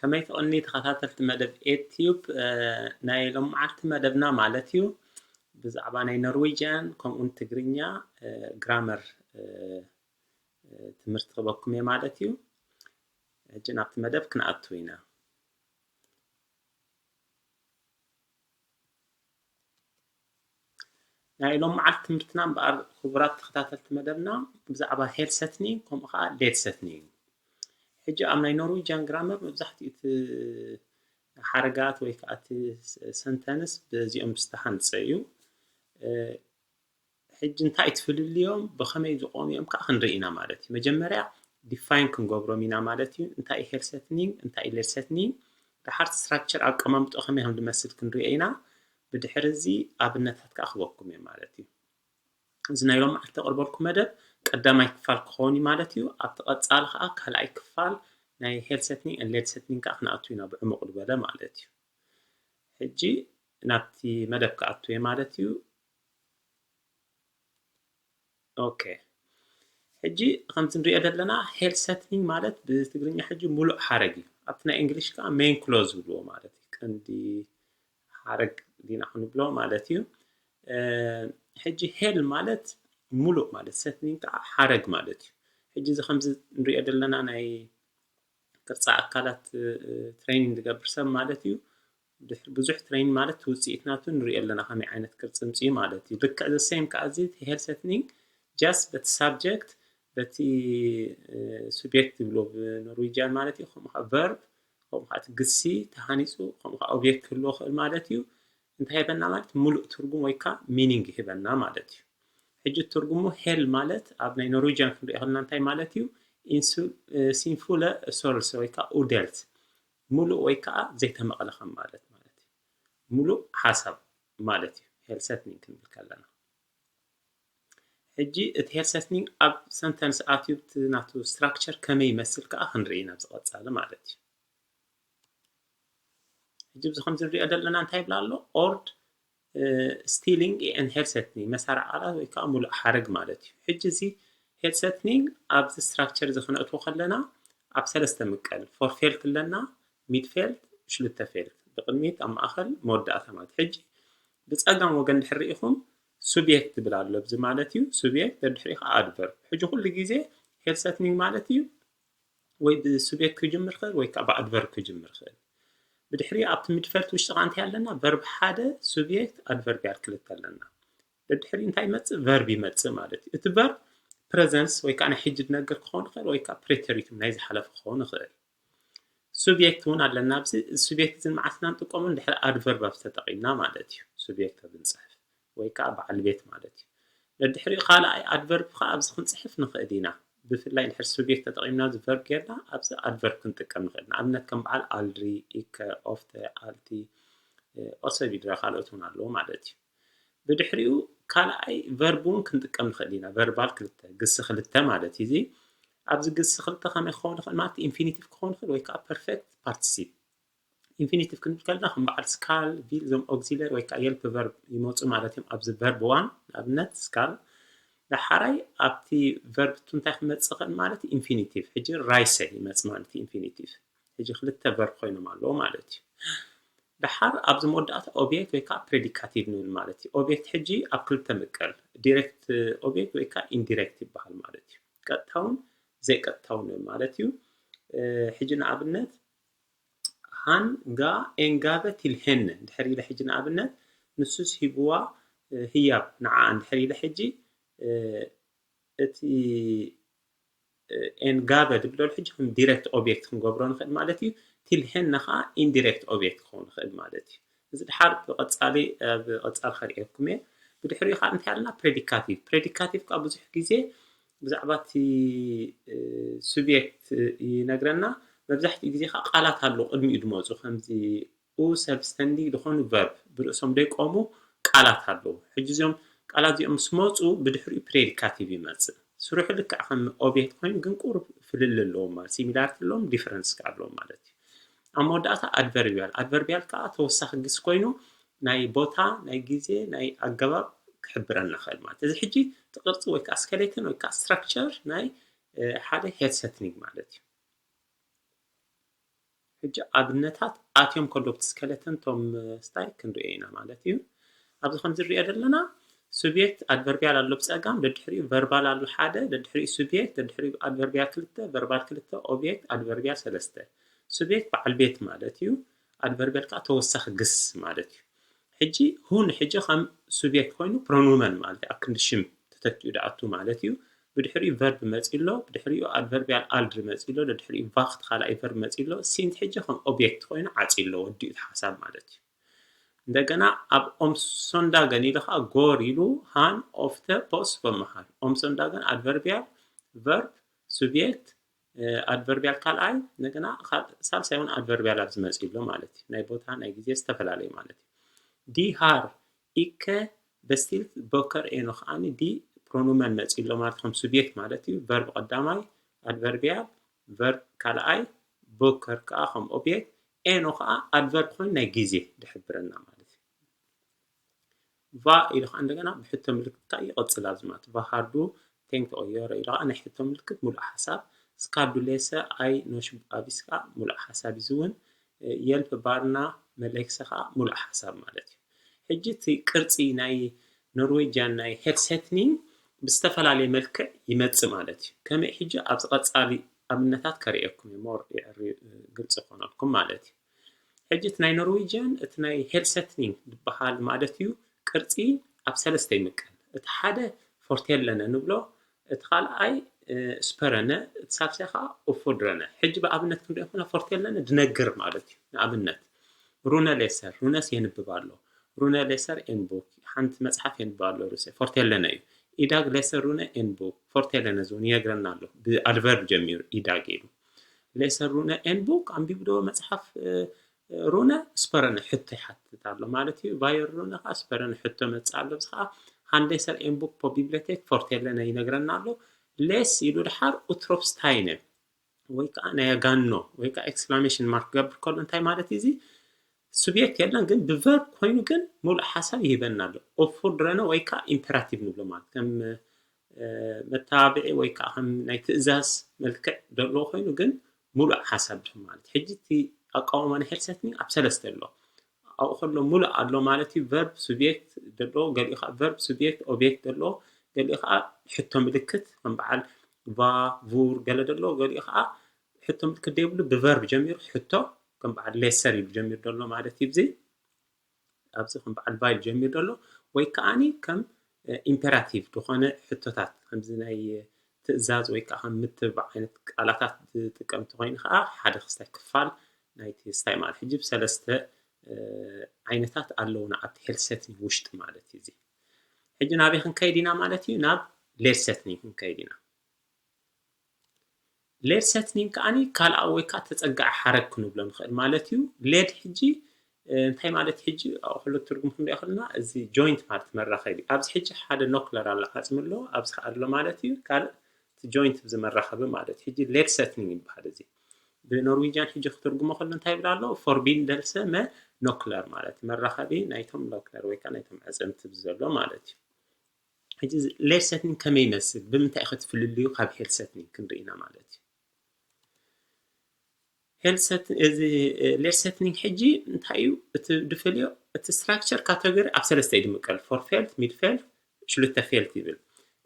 ከመይ ትቕኒ ተኸታተልቲ መደብ ኤትዩብ፣ እ፣ ናይ ሎምዓልቲ መደብና ማለት እዩ ብዛዕባ ናይ ኖርዌጅያን ከምኡውን ትግርኛ፣ እ፣ ግራመር፣ እ፣ እ፣ ትምህርቲ ክበኩም እየ ማለት እዩ። ሕጂ ናብቲ መደብ ክንኣቱ ኢና። ናይ ሎም መዓልቲ ትምህርትና እምበኣር ክቡራት ተኸታተልቲ መደብና ብዛዕባ ሄል ሰትኒንግ ከምኡ ከዓ ሌድ ሰትኒንግ። ሕጂ ኣብ ናይ ኖርዊጃን ግራመር መብዛሕትኡ እቲ ሓረጋት ወይ ከዓ እቲ ሰንተንስ በዚኦም ዝተሃንፀ እዩ። እ፣ ሕጂ እንታይ እቲ ፍልልዮም ብኸመይ ዝቆሙ እዮም ከዓ ክንርኢ ኢና ማለት እዩ። መጀመርያ ዲፋይን ክንገብሮም ኢና ማለት እዩ። እንታይ እዩ ሄል ሰትኒንግ፣ እንታይ እዩ ሌድ ሰትኒንግ፣ ደሓር ስትራክቸር ኣቀማምጦ ከመይ ከም ዝመስል ክንሪኦ ኢና። ብድሕሪ እዚ ኣብነታት ከዓ ክበኩም እዮም ማለት እዩ። እዚ ናይ ሎም መዓልቲ ተቕርበልኩ መደብ ቀዳማይ ክፋል ክኸውን እዩ ማለት እዩ። ኣብቲ ቀፃሊ ከዓ ካልኣይ ክፋል ናይ ሄል ሰትኒንግ ሌድ ሰትኒንግ ከዓ ክንኣቱ ኢና ብዕሙቕ ዝበለ ማለት እዩ። ሕጂ ናብቲ መደብ ክኣቱ እየ ማለት እዩ። ኦኬ፣ ሕጂ ከምዚ ንሪኦ ዘለና ሄል ሰትኒንግ ማለት ብትግርኛ ሕጂ ሙሉእ ሓረግ እዩ። ኣብቲ ናይ እንግሊሽ ከዓ ሜን ክሎዝ ዝብልዎ ማለት እዩ። ቀንዲ ሓረግ ዲና ክንብሎ ማለት እዩ። እ፣ ሕጂ ሄል ማለት ሙሉእ ማለት ሰትኒንግ ከዓ ሓረግ ማለት እዩ። ሕጂ እዚ ከምዚ ንሪኦ ዘለና ናይ ቅርፂ ኣካላት፣ እ፣ ትሬኒንግ ዝገብር ሰብ ማለት እዩ። ድሕሪ ብዙሕ ትሬኒንግ ማለት ውፅኢት ናቱ ንሪኦ ኣለና ከመይ ዓይነት ቅርፂ ምፅኡ ማለት እዩ። ልክዕ ዘ ሴም ከዓ እዚ ሄል ሰትኒንግ ጃስት በቲ ሳብጀክት በቲ፣ እ፣ ሱብጀክት ዝብሎ ብኖርዊጃን ማለት እዩ። ከምኡ ከዓ ቨርብ፣ ከምኡ ከዓ እቲ ግሲ ተሃኒፁ፣ ከምኡ ከዓ ኦብጀክት ክህልዎ ክእል ማለት እዩ። እንታይ ሂበና ማለት ሙሉእ ትርጉም ወይ ከዓ ሚኒንግ ሂበና ማለት እዩ። ሕጂ ትርጉሙ ሄል ማለት ኣብ ናይ ኖርዊጃን ክንሪኦ ከለና እንታይ ማለት እዩ? ኢንሱ-፣ እ፣ ሲንፉለ ሶልስ ወይ ከዓ ኡደልት፣ ሙሉእ ወይ ከዓ ዘይተመቕለ ከም ማለት ማለት እዩ። ሙሉእ ሓሳብ ማለት እዩ ሄል ሰትኒንግ ክንብል ከለና። ሕጂ እቲ ሄል ሰትኒንግ ኣብ ሰንተንስ ኣትዩ እቲ ናቱ ስትራክቸር ከመይ ይመስል ከዓ ክንርኢ ኢና ኣብዚ ቀፃሊ ማለት እዩ። ሕጂ እዚ ከምዚ ንሪኦ ዘለና እንታይ ይብላ ኣሎ? ኦርድ ስቲሊንግ ኤን ሄል ሰትኒንግ፣ መሳርዕ ቃላት ወይ ከዓ ሙሉእ ሓረግ ማለት እዩ። ሕጂ እዚ ሄል ሰትኒንግ ኣብዚ ስትራክቸር እዚ ክነእትዎ ከለና ኣብ ሰለስተ ምቀል፣ ፎርፌልት ኣለና፣ ሚድፌልት፣ ሽሉተፌልት፣ ብቅድሚት፣ ኣብ ማእኸል፣ መወዳእታ ማለት። ሕጂ ብፀጋም ወገን ድሕሪ ርኢኹም ሱብየክት ዝብል ኣሎ ኣብዚ ማለት እዩ። ሱብየክት፣ ደድሕሪ ከዓ ኣድቨርብ። ሕጂ ኩሉ ግዜ ሄል ሰትኒንግ ማለት እዩ ወይ ብሱብየክት ክጅምር ክእል ወይ ከዓ ብኣድቨርብ ክጅምር ክእል። ብድሕሪ ኣብቲ ሚድፌልት ውሽጢ ከዓ እንታይ ኣለና? ቨርብ ሓደ፣ ሱብየክት፣ ኣድቨርብ ያል ክልተ ኣለና። ደድሕሪ እንታይ ይመፅእ? ቨርብ ይመፅእ ማለት እዩ። እቲ ቨርብ ፕረዘንስ ወይ ከዓ ናይ ሕጂ ዝነግር ክኸውን ይኽእል ወይ ከዓ ፕሬተሪቱም ናይ ዝሓለፈ ክኸውን ይኽእል። ሱብየክት እውን ኣለና ኣብዚ። ሱብየክት እዚ መዓስ ኢና ንጥቀመሉ? ድሕሪ ኣድቨርብ ኣብዚ ተጠቒምና ማለት እዩ። ሱብየክት ኣብ ንፅሕፍ ወይ ከዓ በዓል ቤት ማለት እዩ። ደድሕሪኡ ካልኣይ ኣድቨርብ ከዓ ኣብዚ ክንፅሕፍ ንኽእል ኢና። ብፍላይ እንድሕር ሱብየክት ተጠቒምና ኣብዚ ቨርብ ጌርና ኣብዚ ኣድቨርብ ክንጥቀም ንኽእል። ንኣብነት ከም በዓል ኣልድሪ፣ ኢከ፣ ኦፍተ፣ ኣልቲ፣ ኦሰቢድራ ካልኦት እውን ኣለዉ ማለት እዩ። ብድሕሪኡ ካልኣይ ቨርብ እውን ክንጥቀም ንኽእል ኢና። ቨርባል ክልተ፣ ግሲ ክልተ ማለት እዩ። እዚ ኣብዚ ግሲ ክልተ ከመይ ክኸውን ይኽእል ማለት ኢንፊኒቲቭ ክኸውን ይኽእል ወይ ከዓ ፐርፌክት ፓርቲሲፕ። ኢንፊኒቲቭ ክንብል ከለና ከም በዓል ስካል፣ ቪል፣ እዞም ኦግዚለሪ ወይ ከዓ የልፕ ቨርብ ይመፁ ማለት እዮም። ኣብዚ ቨርብ ዋን ንኣብነት ስካል፣ ዳሓራይ ኣብቲ ቨርብ ቱ እንታይ ክመፅእ ይኽእል ማለት ኢንፊኒቲቭ። ሕጂ ራይሰ ይመፅእ ማለት ኢንፊኒቲቭ። ሕጂ ክልተ ቨርብ ኮይኖም ኣለዉ ማለት እዩ። ዳሓር ኣብዚ መወዳእታ ኦብየክት ወይ ከዓ ፕሬዲካቲቭ ንብል ማለት እዩ። ኦብየክት ሕጂ ኣብ ክልተ ምቀል፣ ዲሬክት ኦብየክት ወይ ከዓ ኢንዲሬክት ይበሃል ማለት እዩ። ቀጥታውን ዘይቀጥታውን ንብል ማለት እዩ። እ፣ ሕጂ ንኣብነት ሃን ጋ ኤንጋበ ቲልሄነ እንድሕር ኢለ ሕጂ ንኣብነት ንሱስ ሂብዋ፣ እ፣ ህያብ ንዓ እንድሕር ኢለ ሕጂ፣ እ፣ እቲ ኤን ጋበ ድብለሉ ሕጂ ከም ዲሬክት ኦብየክት ክንገብሮ ንኽእል ማለት እዩ። ቲልሄን ነኻ ኢንዲሬክት ኦብየክት ክኸውን ይኽእል ማለት እዩ። እዚ ድሓር ብቐጻሊ፣ ብቐጻሊ ከርእየኩም እየ። ብድሕሪኡ ከዓ እንታይ ኣለና? ፕሬዲካቲቭ። ፕሬዲካቲቭ ከዓ ብዙሕ ግዜ ብዛዕባ እቲ፣ እ፣ ሱብየክት ይነግረና። መብዛሕትኡ ግዜ ከዓ ቃላት ኣለዉ ቅድሚኡ ዝመፁ፣ ከምዚ ኡ ሰልፍስተንዲግ ዝኾኑ ቨርብ ብርእሶም ዘይቆሙ ቃላት ኣለዉ። ሕጂ እዚኦም ቃላት እዚኦም ምስ መፁ ብድሕሪኡ ፕሬዲካቲቭ ይመፅእ። ስርሑ ልክዕ ከም ኦብየክት ኮይኑ ግን ቁሩብ ፍልል ኣለዎም ማለት ሲሚላሪቲ ኣለዎም፣ ዲፈረንስ ከዓ ኣለዎም ማለት እዩ። ኣብ መወዳእታ ኣድቨርቢያል። ኣድቨርቢያል ከዓ ተወሳኺ ግስ ኮይኑ ናይ ቦታ፣ ናይ ግዜ፣ ናይ ኣገባብ ክሕብረና ይኽእል ማለት እዩ። እዚ ሕጂ እቲ ቅርፂ ወይ ከዓ ስኬሌተን ወይ ከዓ ስትራክቸር ናይ፣ እ፣ ሓደ ሄድ ሰትኒንግ ማለት እዩ። ሕጂ ኣብነታት ኣትዮም ከሎ ኣብቲ ስከለተን ቶም ስታይ ክንሪኦ ኢና ማለት እዩ። ኣብዚ ከም ዝሪኦ ዘለና ሱብየክት ኣድቨርቢያል ኣሎ ብፀጋም፣ ደድሕሪኡ ቨርባል ኣሎ ሓደ፣ ደድሕሪኡ ሱብየክት፣ ደድሕሪኡ ኣድቨርቢያል ክልተ፣ ቨርባል ክልተ፣ ኦብየክት ኣድቨርቢያል ሰለስተ። ሱብየክት በዓል ቤት ማለት እዩ። ኣድቨርቢያል ከዓ ተወሳኺ ግስ ማለት እዩ። ሕጂ ሁን ሕጂ ከም ሱብየክት ኮይኑ ፕሮኖመን ማለት እዩ። ኣብ ክንዲ ሽም ተተኪኡ ደኣቱ ማለት እዩ። ብድሕሪኡ ቨርብ መፂ ኣሎ፣ ብድሕሪኡ ኣድቨርቢያል ኣልድሪ መፂ ኣሎ፣ ደድሕሪኡ ቫክት ካልኣይ ቨርብ መፂ ኣሎ። ሲንት ሕጂ ከም ኦብየክት ኮይኑ ዓፂ ኣሎ፣ ወዲኡ እቲ ሓሳብ ማለት እዩ። እንደገና ኣብ ኦምሶንዳገን ኢሉ ከዓ ጎር ኢሉ ሃን ኦፍተ ፖስ በመሃል ኦምሶንዳገን ኣድቨርቢያል ቨርብ ሱብየክት ኣድቨርቢያል ካልኣይ እንደገና ሳልሳይ እውን ኣድቨርቢያል ኣብ ዝመፅ ኣሎ ማለት እዩ። ናይ ቦታ ናይ ግዜ ዝተፈላለዩ ማለት እዩ። ዲ ሃር ኢከ በስቲልት ቦከር ኤኖ ከዓኒ ዲ ፕሮኖመን መፂ ኣሎ ማለት ከም ሱብየክት ማለት እዩ። ቨርብ ቀዳማይ ኣድቨርቢያል ቨርብ ካልኣይ ቦከር ከዓ ከም ኦብየክት ኤኖ ከዓ ኣድቨርብ ኮይኑ ናይ ግዜ ዝሕብረና ማለት እዩ። ቫ ኢሉ ከዓ እንደገና ብሕቶ ምልክት ከዓ ይቐፅል ኣብዚ ማለት ቫ ሃርዱ ቴንክ ኦዮረ ኢሉ ከዓ ናይ ሕቶ ምልክት ሙሉእ ሓሳብ ስካርዱ ሌሰ ኣይ ኖሽ ኣቢስ ከዓ ሙሉእ ሓሳብ እዩ እውን የልፕ ባርና መለክሰ ከዓ ሙሉእ ሓሳብ ማለት እዩ። ሕጂ እቲ ቅርፂ ናይ ኖርዌጅያን ናይ ሄልሰትኒን ብዝተፈላለየ መልክዕ ይመፅእ ማለት እዩ። ከመይ ሕጂ ኣብዚ ቀፃሊ ኣብነታት ከርእየኩም እዩ ሞር ግልፂ ክኾነልኩም ማለት እዩ። ሕጂ እቲ ናይ ኖርዌጅያን እቲ ናይ ሄልሰትኒን ዝበሃል ማለት እዩ ቅርፂ ኣብ ሰለስተ ይምቀል። እቲ ሓደ ፎርቴለነ ንብሎ፣ እቲ ካልኣይ ስፐረነ፣ እቲ ሳልሳይ ከዓ ኡፉድረነ። ሕጂ ብኣብነት ክንሪኦ ከለና ፎርቴለነ ድነግር ማለት እዩ። ንኣብነት ሩነ ሌሰር፣ ሩነስ የንብብ ኣሎ። ሩነ ሌሰር ኤንቡክ፣ ሓንቲ መፅሓፍ የንብብ ኣሎ ሩሴ፣ ፎርቴለነ እዩ። ኢዳግ ሌሰር ሩነ ኤንቡክ፣ ፎርቴለነ ዝውን ይነግረና ኣሎ። ብኣድቨርብ ጀሚሩ ኢዳግ ኢሉ። ሌሰር ሩነ ኤንቡክ፣ ኣንቢቡ ዶ መፅሓፍ ሩነ ስፐረነ ሕቶ ይሓትት ኣሎ ማለት እዩ። ቫየር ሩነ ከዓ ስፐረነ ሕቶ መፅእ ኣሎ። እዚ ከዓ ሃንዴሰር ኤንቡክ ፖ ቢብሊዮቴክ ፎርቴለነ ይነግረና ኣሎ። ሌስ ኢሉ ድሓር ኡትሮፕስታይነ ወይ ከዓ ናይ ኣጋኖ ወይ ከዓ ኤክስክላሜሽን ማርክ ክገብር ከሎ እንታይ ማለት እዩ? እዚ ሱብየክት የለን ግን ብቨርብ ኮይኑ ግን ሙሉእ ሓሳብ ይህበና ኣሎ። ኦፉድረነ ወይ ከዓ ኢምፐራቲቭ ንብሎ ማለት ከም መተባብዒ ወይ ከዓ ከም ናይ ትእዛዝ መልክዕ ዘለዎ ኮይኑ ግን ሙሉእ ሓሳብ ድም ማለት። ሕጂ እቲ ኣቃውማ ናይ ሄልሰትኒ ኣብ ሰለስተ ኣሎ። ኣብኡ ከሎ ሙሉእ ኣሎ ማለት እዩ። ቨርብ ሱብየክት ደሎ፣ ገሊኡ ከዓ ቨርብ ሱብየክት ኦብየክት ደሎ፣ ገሊኡ ከዓ ሕቶ ምልክት ከም በዓል ቫ ቡር ገለ ደሎ፣ ገሊኡ ከዓ ሕቶ ምልክት ደይብሉ ብቨርብ ጀሚሩ ሕቶ ከም በዓል ሌሰር ኢሉ ጀሚሩ ደሎ ማለት እዩ። እዚ ኣብዚ ከም በዓል ቫይል ጀሚሩ ደሎ ወይ ከዓኒ ከም ኢምፔራቲቭ ዝኾነ ሕቶታት ከምዚ ናይ ትእዛዝ ወይ ከዓ ከም ምትብባዕ ዓይነት ቃላታት ዝጥቀም እንተኮይኑ ከዓ ሓደ ክስታይ ክፋል ናይቲ ስታይ ማለት ሕጂ ብሰለስተ ዓይነታት ኣለውና ኣብቲ ሄልሰትኒ ውሽጢ ማለት እዩ። እዚ ሕጂ ናበይ ክንከይድ ኢና ማለት እዩ? ናብ ሌልሰትኒ ክንከይድ ኢና። ሌድ ሰትኒንግ ከዓኒ ካልኣዊ ወይ ከዓ ተፀጋዒ ሓረግ ክንብሎ ንኽእል ማለት እዩ። ሌድ ሕጂ እንታይ ማለት ሕጂ ኣብ ክልተ ትርጉም ክንሪኦ ከለና እዚ ጆይንት ማለት መራኸቢ ኣብዚ ሕጂ ሓደ ኖክለር ኣሎ ዓፅሚ ኣሎ ኣብዚ ከዓ ኣሎ ማለት እዩ። ካልእ እቲ ጆይንት እዚ መራኸቢ ማለት እዩ። ሕጂ ሌድ ሰትኒንግ ይበሃል እዚ ብኖርዊጃን ሕጂ ክትርጉሞ ከሎ እንታይ ይብል ኣሎ? ፎርቢንደልሰ መ ኖክለር ማለት መራኸቢ ናይቶም ኖክለር ወይ ከዓ ናይቶም ዕፅምቲ ዘሎ ማለት እዩ። ሕጂ ሌድ ሰትኒንግ ከመይ ይመስል? ብምንታይ ኢኸ ትፍልልዩ ካብ ሄልድ ሰትኒንግ ክንርኢ ኢና ማለት እዩ። ሄልድ ሰት እዚ ሌድ ሰትኒንግ ሕጂ እንታይ እዩ እቲ ድፈልዮ? እቲ ስትራክቸር ካተጎሪ ኣብ ሰለስተ እዩ ድምቀል። ፎር ፌልት፣ ሚድ ፌልት፣ ሽሉተ ፌልት ይብል።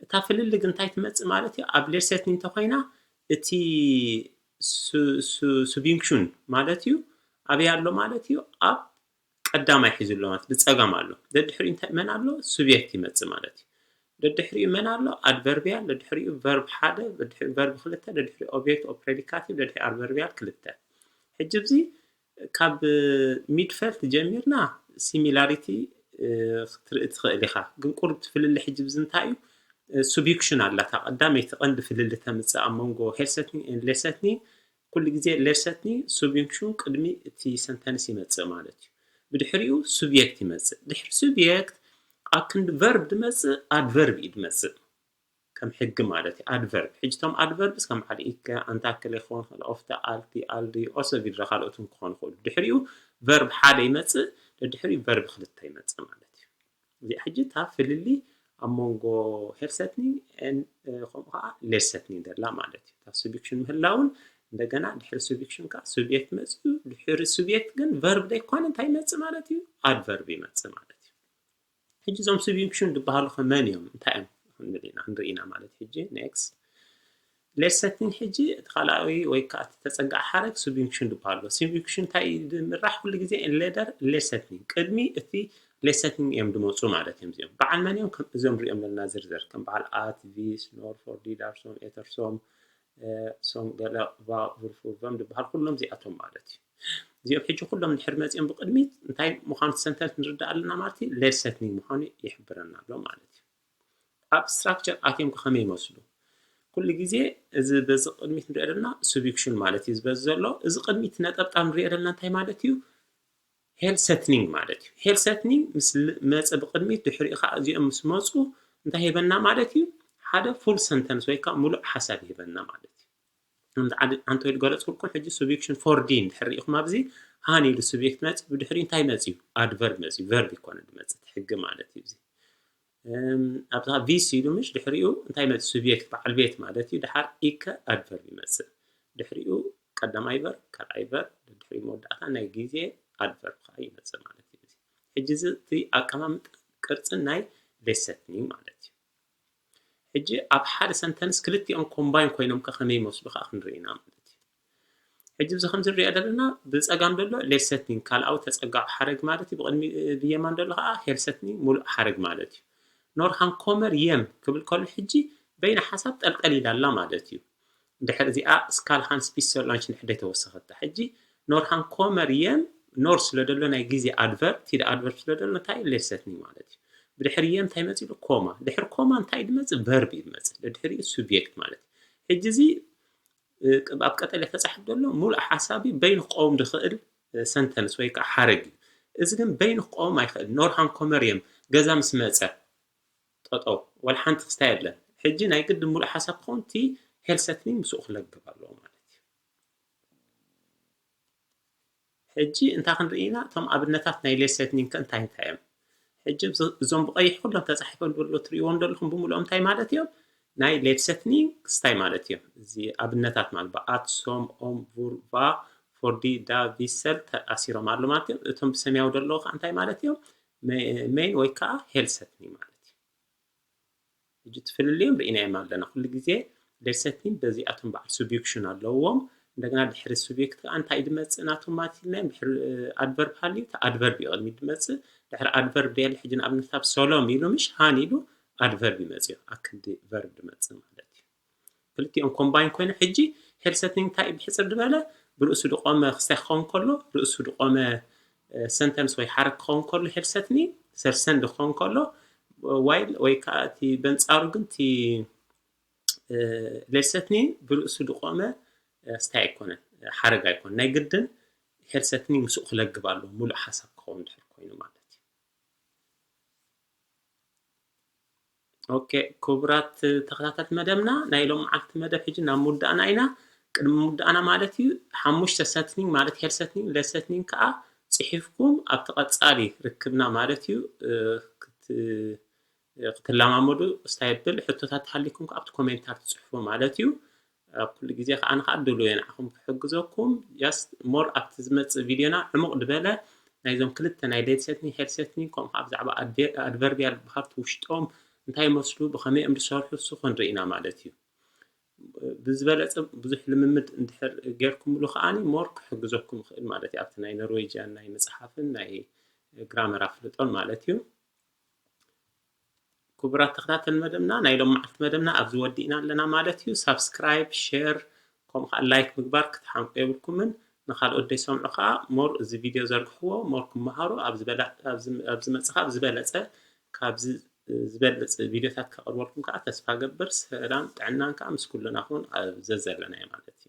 እታ ፍልልግ እንታይ ትመጽእ ማለት እዩ? ኣብ ሌድ ሰትኒንግ እንተኮይና እቲ ሱቢንክሹን ማለት እዩ ኣበይ ኣሎ ማለት እዩ? ኣብ ቀዳማይ ሒዙ ኣሎ ማለት ብጸጋም ኣሎ። ደድሕሪኡ እንታይ መን ኣሎ? ሱብየክት ይመጽእ ማለት እዩ። ደድሕሪኡ መን ኣሎ? ኣድቨርብያል። ደድሕሪኡ ቨርብ ሓደ፣ ደድሕሪ ቨርብ ክልተ፣ ደድሕሪ ኦብጀክት ኦፍ ፕሬዲካቲቭ፣ ደድሕሪ ኣድቨርብያል ክልተ። ሕጂ ኣብዚ ካብ ሚድፈልት ጀሚርና ሲሚላሪቲ ክትርኢ ትኽእል ኢኻ። ግን ቁሩብ እቲ ፍልልይ ሕጂ ኣብዚ እንታይ እዩ? ሱቢንክሹን ኣላታ ቀዳመይቲ ቀንዲ ፍልልይ ተምጽእ ኣብ መንጎ ሄልሰትኒ ሌሰትኒ ኩሉ ግዜ ሌሰትኒ ሱቢንክሹን ቅድሚ እቲ ሰንተንስ ይመጽእ ማለት እዩ። ብድሕሪኡ ሱብየክት ይመጽእ። ድሕሪ ሱብየክት ኣብ ክንዲ ቨርብ ድመጽእ ኣድቨርብ እዩ ድመጽእ። ከም ሕጊ ማለት እዩ። ኣድቨርብ ሕጂ እቶም ኣድቨርብስ ከም ዓል ኢከ፣ ኣንታክል ይኸውን ክእል፣ ኦፍተ፣ ኣልቲ፣ ኣልዲ፣ ኦሰቪድረ ካልኦትን ክኾኑ ይኽእሉ። ድሕሪኡ ቨርብ ሓደ ይመጽእ፣ ድሕሪኡ ቨርብ ክልተ ይመጽእ ማለት እዩ። እዚኣ ሕጂ እታ ፍልሊ ኣብ መንጎ ሄልሰትኒ ከምኡ ከዓ ሌሰትኒ ደላ ማለት እዩ። እታ ሱቢንክሹን ምህላውን እንደገና ድሕሪ subject ከዓ subject መፅኡ። ድሕሪ subject ግን verb ዘይኮነ እንታይ ይመፅእ ማለት እዩ? Adverb ይመፅእ ማለት እዩ። ሕጂ እዞም subject ዝበሃሉ ከ መን እዮም? እንታይ እዮም? ክንብል ኢና፣ ክንርኢ ኢና ማለት እዩ። ሕጂ next። Leadsetning ሕጂ እቲ ካልኣዊ ወይ ከዓ እቲ ተፀጋዒ ሓረግ subject ዝበሃሉ። Subject እንታይ እዩ ዝምራሕ? ኩሉ ግዜ leader leadsetning፣ ቅድሚ እቲ leadsetning እዮም ዝመፁ ማለት እዮም። እዚኦም በዓል መን እዮም? ከም እዞም ንሪኦም ዘለና ዝርዝር ከም በዓል at፣ vis፣ nor፣ for፣ did፣ are፣ som፣ etter፣ som፣ som፣ ገለ፣ va፣ vur፣ fur፣ vem ዝበሃል ኩሎም እዚኣቶም ማለት እዩ። እዚኦም ሕጂ ኩሎም ድሕር መፂኦም ብቅድሚት እንታይ ምዃኑ እቲ sentence ንርዳእ ኣለና ማለት እዩ። Leadsetning ምዃኑ ይሕብረና ኣሎ ማለት እዩ። ኣብ structure ኣትዮም ከመይ ይመስሉ? ኩሉ ግዜ እዚ በዚ ቅድሚት ንሪኦ ዘለና subject ማለት እዩ ዝበዚ ዘሎ። እዚ ቅድሚት ነጠብጣብ ንሪኦ ዘለና እንታይ ማለት እዩ? Leadsetning ማለት እዩ። Leadsetning ምስ ል-፣ መፀ ብቅድሚት ድሕሪኡ ከዓ እዚኦም ምስ መፁ እንታይ ይህበና ማለት እዩ? ሓደ full sentence ወይ ከዓ ሙሉእ ሓሳብ ይህበና ማለት እዩ። ከምቲ ዓዲ-፣ ኣንቶይ ዝገለፅኩልኩም ሕጂ subject for፣ did እንድሕር ርኢኹም ኣብዚ han ኢሉ subject መፂ፣ ብድሕሪኡ እንታይ መፂ እዩ? Adverb መፂ፣ verb ይኮነ ዝመፅእ፣ እቲ ሕጊ ማለት እዩ እዚ። እም፣ ኣብዛ vis ኢሉ ምሽ ድሕሪኡ እንታይ መፂ? Subject በዓል ቤት ማለት እዩ። ድሓር ike adverb ይመፅእ። ድሕሪኡ ቀዳማይ verb፣ ካልኣይ verb፣ ድሕሪኡ መወዳእታ ናይ ግዜ adverb ከዓ ይመፅእ ማለት እዩ። ሕጂ እዚ እቲ ኣቀማምጣ ቅርፂ ናይ leadsetning ማለት እዩ። ሕጂ ኣብ ሓደ sentence ክልቲኦም combine ኮይኖም ከ ከመይ ይመስሉ ከዓ ክንርኢ ኢና ማለት እዩ። ሕጂ እዚ ከምዚ ንሪኦ ዘለና ብፀጋም ዘሎ leadsetning ካልኣዊ ተፀጋዒ ሓረግ ማለት እዩ። ብቅድሚ፣ ብየማን ዘሎ ከዓ leadsetning ሙሉእ ሓረግ ማለት እዩ። Når han kommer hjem ክብል ከሎ ሕጂ በይና ሓሳብ ጠልጠል ኢላ ኣላ ማለት እዩ። ድሕሪ እዚኣ skal han spise lunch እንድሕር ዘይተወሰኸታ። ሕጂ når han kommer hjem፣ nor ስለ ዘሎ ናይ ግዜ adverb፣ እቲ adverb ስለ ዘሎ እንታይ እዩ? Leadsetning ማለት እዩ። ብድሕሪ hjem እንታይ መፂሉ? ኮማ። ድሕሪ ኮማ እንታይ ድመፅእ? Verb እዩ ድመፅእ። ድሕሪኡ subject ማለት እዩ። ሕጂ እዚ፣ እ፣ ኣብ ቀጠልያ ተፃሒፉ ዘሎ ሙሉእ ሓሳብ እዩ። በይኑ ክቀውም ዝኽእል፣ እ፣ sentence ወይ ከዓ ሓረግ እዩ። እዚ ግን በይኑ ክቀውም ኣይኽእል። Når han kommer hjem፣ ገዛ ምስ መፀ፣ ጠጠው፣ ዋላ ሓንቲ ክስታይ የለን። ሕጂ ናይ ግድን ሙሉእ ሓሳብ ክኸውን እቲ leadsetning ምስኡ ክለግብ ኣለዎ ማለት እዩ። ሕጂ እንታይ ክንርኢ ኢና? እቶም ኣብነታት ናይ leadsetning ከ እንታይ እንታይ እዮም? ሕጂ እዚ-፣ እዞም ብቀይሕ ኩሎም ተፃሒፎም ዘለዉ ትርእይዎም ዘለኹም ብምልኦም እንታይ ማለት እዮም? ናይ leadsetning ክስታይ ማለት እዮም። እዚ ኣብነታት ማለት ብ at፣ som፣ om፣ hvor፣ hva፣ for፣ de፣ da፣ vi፣ selv ተኣሲሮም ኣሎ ማለት እዮም። እቶም ብሰማያዊ ዘለዉ ከዓ እንታይ ማለት እዮም? መ-፣ main ወይ ከዓ leadsetning ማለት እዩ። ሕጂ እቲ ፍልልዮም ርኢናዮም ኣለና። ኩሉ ግዜ leadsetning በዚኣቶም በዓል subject ኣለዎም። እንደገና ድሕሪ subject ከዓ እንታይ ድመፅእ ናቶም ማለት ኢልናዮም? ድሕሪ፣ እ፣ adverb ሃልዩ፣ እቲ adverb እዩ ቅድሚት ድመፅእ። ድሕሪ adverb ደየለ ሕጂ ንኣብነት ኣብ ሰሎም ኢሉ ምሽ han ኢሉ adverb ይመፅእ እዩ። ኣክንዲ verb ድመፅእ ማለት እዩ። ክልቲኦም combine ኮይኑ ሕጂ leadsetning እንታይ እዩ? ብሕፅር ዝበለ ብርእሱ ድቆመ ክስታይ ክኸውን ከሎ፣ ርእሱ ድቆመ፣ እ፣ sentence ወይ ሓረግ ክኸውን ከሎ leadsetning፣ selvstendig ክኸውን ከሎ፣ while ወይ ከዓ እቲ በንፃሩ ግን እቲ፣ እ፣ leadsetning ብርእሱ ድቆመ፣ እ፣ ክስታይ ኣይኮነን፣ ሓረግ ኣይኮነን። ናይ ግድን leadsetning ምስኡ ክለግብ ኣለዎ፣ ሙሉእ ሓሳብ ክኸውን ድሕር ኮይኑ ማለት እዩ። ኦኬ፣ ክቡራት ተኸታተልቲ መደብና፣ ናይ ሎም መዓልቲ መደብ ሕጂ ናብ ምውዳእና ኢና። ቅድሚ ምውዳእና ማለት እዩ፣ ሓሙሽተ setning ማለት leadsetning፣ leadsetning ከዓ ፅሒፍኩም ኣብቲ ቀፃሊ ርክብና ማለት እዩ፣ እ፣ ክት-፣ እ፣ ክትለማመዱ step ብል ሕቶታት ተሃሊኩም ከዓ ኣብቲ ኮሜንታር ትፅሕፉ ማለት እዩ። ኣብ ኩሉ ግዜ ከዓ ኣነ ከዓ ድሉው እየ ንዓኹም ክሕግዘኩም። Just more ኣብቲ ዝመፅእ ቪድዮና ዕሙቕ ዝበለ ናይዞም ክልተ ናይ leadsetning፣ leadsetning ከምኡ ከዓ ብዛዕባ ኣድቨ-፣ ኣድቨርብያል ዝበሃሉ ውሽጦም እንታይ ይመስሉ፣ ብኸመይ እዮም ዝሰርሑ፣ እሱ ክንርኢ ኢና ማለት እዩ። ብዝበለፀ ብዙሕ ልምምድ እንድሕር ጌርኩምሉ ከዓኒ more ክሕግዘኩም ይኽእል ማለት እዩ። ኣብቲ ናይ ኖርዌጅያን ናይ መፅሓፍን ናይ ግራመር ኣፍልጦን ማለት እዩ። ክቡራት ተኸታተል መደብና፣ ናይ ሎም መዓልቲ መደብና ኣብዚ ወዲእና ኣለና ማለት እዩ። ሳብስክራይብ፣ ሼር፣ ከምኡ ከዓ ላይክ ምግባር ክትሓምቁ የብልኩምን። ንኻልኦት ደይሰምዑ ከዓ more እዚ ቪድዮ ዘርግሕዎ፣ more ክመሃሩ፣ ኣብ ዝበለ-፣ ኣብ ዝም-፣ ኣብ ዝመፅእ ከዓ ኣብ ዝበለፀ፣ ካብዚ ዝበልፅ ቪድዮታት ከቕርበልኩም ከዓ ተስፋ ገብር። ሰላም ጥዕናን ከዓ ምስ ኩልና ኩን ኣብ ዘዘለናዮ ማለት እዩ።